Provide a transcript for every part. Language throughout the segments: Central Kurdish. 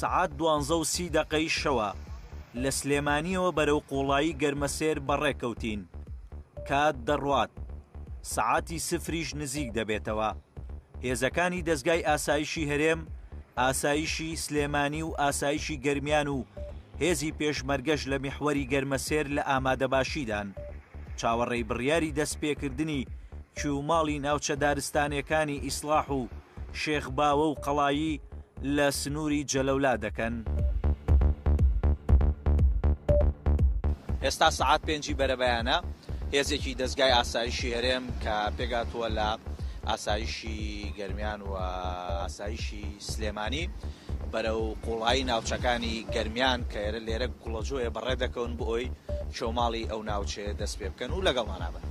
سەعات دوانزە و سی دەقەی شەوە لە سلێمانییەوە بەرەو قووڵایی گەرمەسێر بەڕێ کەوتین. کات دەڕوات. سەعاتی سفریش نزیک دەبێتەوە. هێزەکانی دەزگای ئاسایشی هەرێم، ئاسایشی سلێمانی و ئاسایشی گەرمیان و هێزی پێشمەرگەش لە میحوەری گەرمەسێر لە ئامادەباشیدان. چاوەڕێی بڕیاری دەستپێکردنی کیوماڵی ناوچە دارستانیەکانی ئیسڵاح و شێخ باوە و قەڵایی لە سنووری جەلەولا دەکەن. ئێستا سەعات پێنجی بەرەبەیانە، هێزێکی دەزگای ئاسایشی هەرێم کە پێکهاتووە لە ئاسایشی گەرمیان و ئاسایشی سلێمانی بەرەو قوڵایی ناوچەکانی گەرمیان کە ئێرە لێرە گوڵەجۆیە بەڕێ دەکەون بۆ ئەوی کێوماڵی ئەو ناوچەیە دەست پێ بکەن و لەگەڵمانا بن.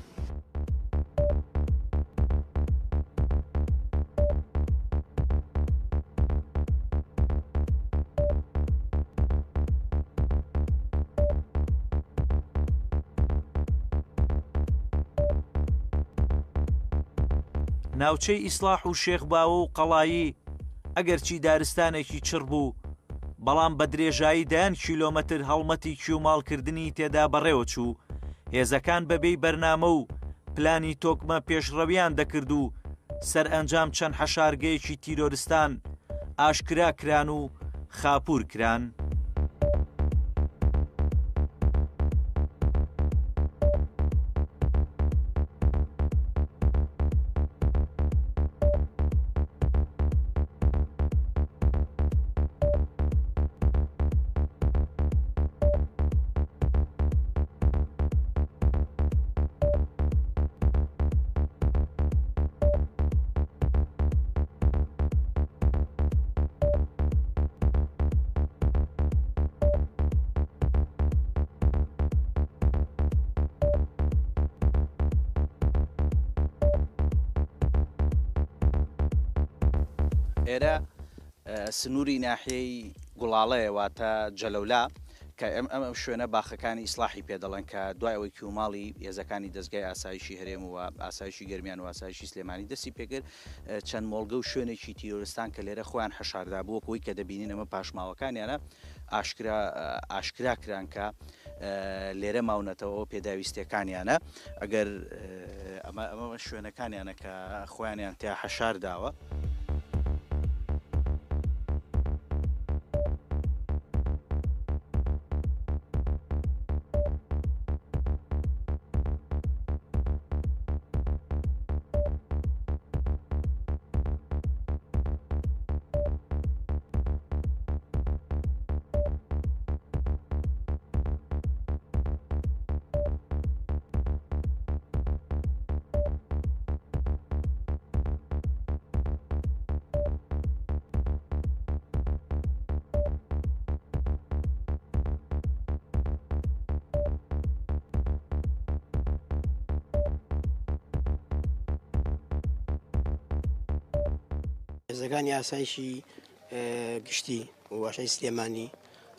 ناوچەی ئیسڵاح و شێخ باوە و قەڵایی ئەگەرچی دارستانێکی چڕ بوو، بەڵام بە درێژایی دەیان کیلۆمەتر هەڵمەتی کیوماڵکردنی تێدا بەڕێوەچوو، هێزەکان بەبێی بەرنامە و پلانی تۆکمە پێشڕەویان دەکرد و سەرئەنجام چەند حەشارگەیەکی تیرۆرستان ئاشکرا کران و خاپوور کران. ئێرە سنووری ناحیەی گوڵاڵەیە واتە جەلەولا کە ئەم ئەم شوێنە باخەکانی ئیسلاحی پێ دەڵێن کە دوای ئەوەی کیوماڵی هێزەکانی دەزگای ئاسایشی هەرێم و ئاسایشی گەرمیان و ئاسایشی سلێمانی دەستی پێکرد چەند مۆڵگە و شوێنێکی تیرۆرستان کە لێرە خۆیان حەشاردا بوو وەک کە دەبینین ئەمە پاشماوەکانیانە ئاشکرا ئاشکرا کران کە لێرە ماونەتەوە پێداویستیەکانیانە ئەگەر ئەمە ئەمە شوێنەکانیانە کە خۆیانیان تیا حەشار داوە. هێزەکانی ئاسایشی گشتی و ئاسایشی سلێمانی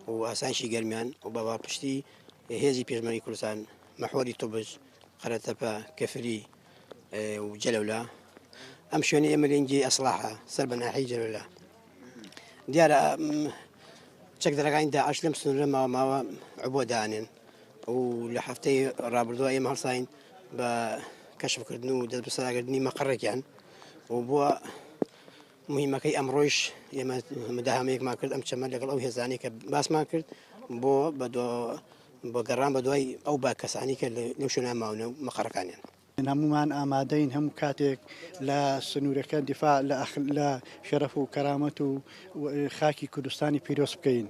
و ئاسایشی گەرمیان و بە پاڵپشتی هێزی پێشمەرگەی کوردستان مەحوەری توبج، قەرەتەپە، کفری و جەلەولا. ئەم شوێنە ئێمە لێنگی ئەسڵاحە سەر بە ناحیەی جەلەولا. دیارە چەکدارەکانی داعش لەم سنوورە ماوە ماوە عبۆ دانێن و لە هەفتەی ڕابردووە ئێمە هەڵساین بە کەشفکردن و دەست بەسەراگرتنی مەقەڕێکیان و بووە مهمەکەی ئەمڕۆیش ئێمە مداهەمەیەکمان کرد ئەم چەمە لەگەڵ ئەو هێزانەی کە باسمان کرد بۆ بە گەڕان بە دوای ئەو با کەسانی کە لەو شوێنە ماونە و مەقەڕەکانیان. هەموومان ئامادەین هەموو کاتێک لە سنوورەکە دیفاع لە لە شەرەف و کەرامەت و خاکی کوردستانی پیرۆز بکەین.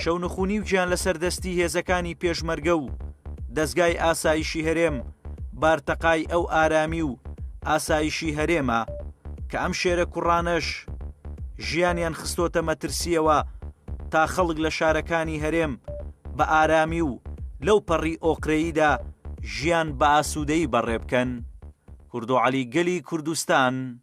شەونخونی و گیان لەسەر دەستی هێزەکانی پێشمەرگە و دەزگای ئاسایشی هەرێم بارتەقای ئەو ئارامی و ئاسایشی هەرێمە کە ئەم شێرە کوڕانەش ژیانیان خستۆتە مەترسیەوە تا خەڵک لە شارەکانی هەرێم بە ئارامی و لەو پەڕی ئۆقرەییدا ژیان بە ئاسوودەیی بەڕێ بکەن. کوردۆ عەلی گەلی کوردستان.